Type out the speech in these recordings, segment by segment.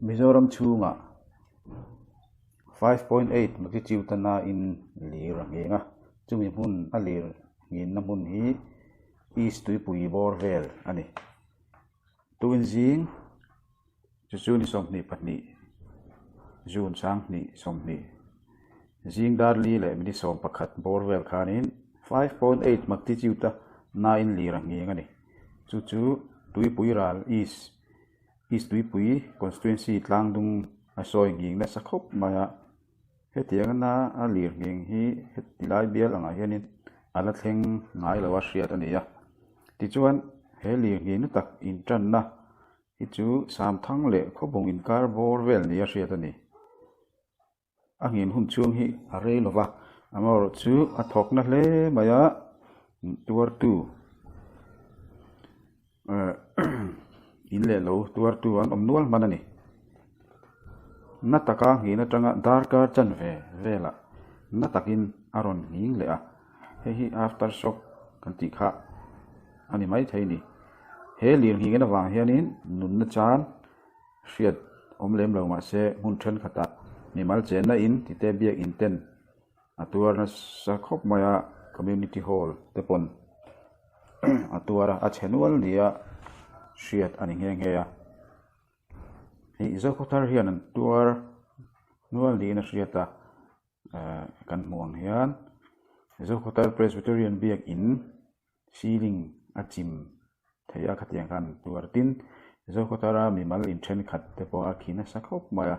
Mizoram chhungah 5.8 magnitude a nain lir a ngheng a, chumi hmun a lir nghenna hmun hi East Tuipui bawr vel a ni. Tuin zing chu chu ni 22 June 2020 zing dar li leh minute 11 bawr vel khanin 5.8 magnitude a nain lir a ngheng a ni. Chu chu Tuipui ral East East Tuipui constituency tlangdung a sawi nghing nasa khawp mai a. Hetiang ana a lir nghing hi heti lai bial angah hianin a la thleng ngai lo a hriat a ni a. Tichuan he lir nghing na tak intanna hi chu Samthang leh Khawbung inkar bawr vel ni a hriat a ni. A nghin hun chhung hi a rei lo va, amaherawh chu a thawk na hle mai a, tuartu in leh lo tuartu an awm nual hman a ni. Na taka nghin atanga darkar chanve velah na takin a rawn nghing leh a, hei hi after shock kan tih kha a ni maithei a ni. He lir nghingin avang hianin nunna chan Hriat awm lem lo mahse hmun thenkhatah mimal chenna in tite biak in ten a tuar nasa khawp mai a, community hall te pawn a tuar a, a chhe nual nia hriat a ni nghe nghe a. Hei Zokhawthar hian an tuar nual niin a hriat a, kan hmuh ang hian Zokhawthar Presbyterian biak in ceiling a chim thei a khatiang khan an tuar tin Zokhawthara mimal in thenkhat te pawh a khi nasa khawp mai a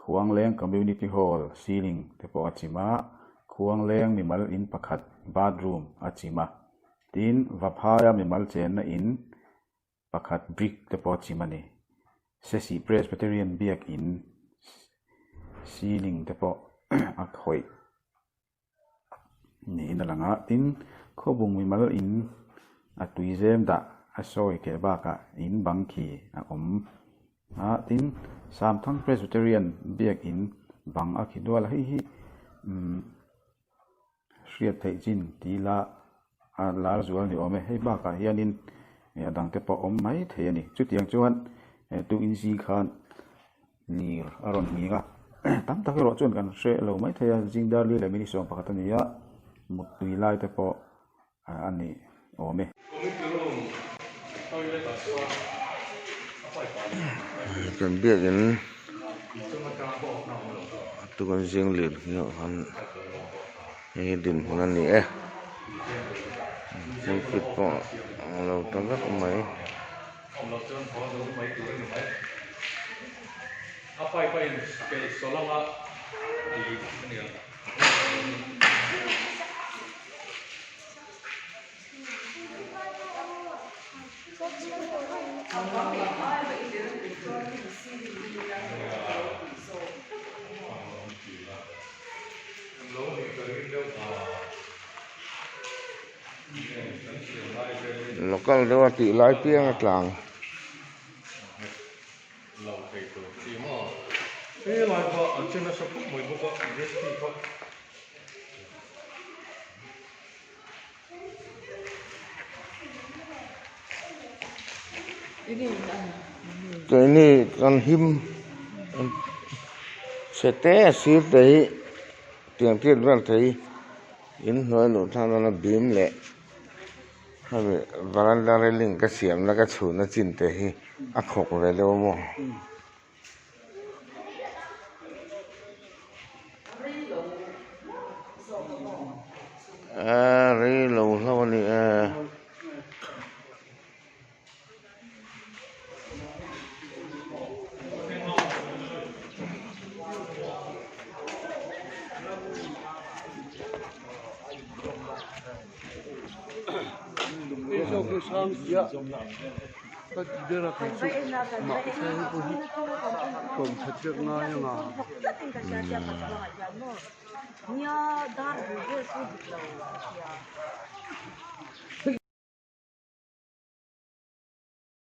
Khuangleng community hall ceiling te pawh a chim a Khuangleng mimal in pakhat bathroom a chim a tin Vaphaia mimal chenna in pakhat brick te pawh a chim a ni Sesi Presbyterian biak in ceiling te pawh a khawih. Niin a lang a, tin khawbung mimal in a tui zem dah a sawi keh bakah in bang khi a awm a, tin Samthang Presbyterian biak in bang a khi dual a, hei hi umm hriat theih chin ti ila a lar zual ni awm e, hei bakah hianin a dang te pawh a awm mai thei a ni, chutiang chuan tuin zing khan. Lir a rawn nghing a, tam tak erawh chuan kan hre lo mai thei a, zing dar li leh minute 11 a ni a, muttui lai te pawh a ni awm e. Kan biakin tukan zing lir hi khan hei hi dinhmun a ni e pulpit pawh a lo ta vek mai. Local deuh a tih lai piang a tlang. Keini kan him chhe te a sir te hi tiang tiat vel thei. In hnuai luh thlak nana bim leh hemi varanda railing ka siamna ka chhuhna chin te hi a khawk ve deuh a maw. Aaa rei lo hlauh a ni e.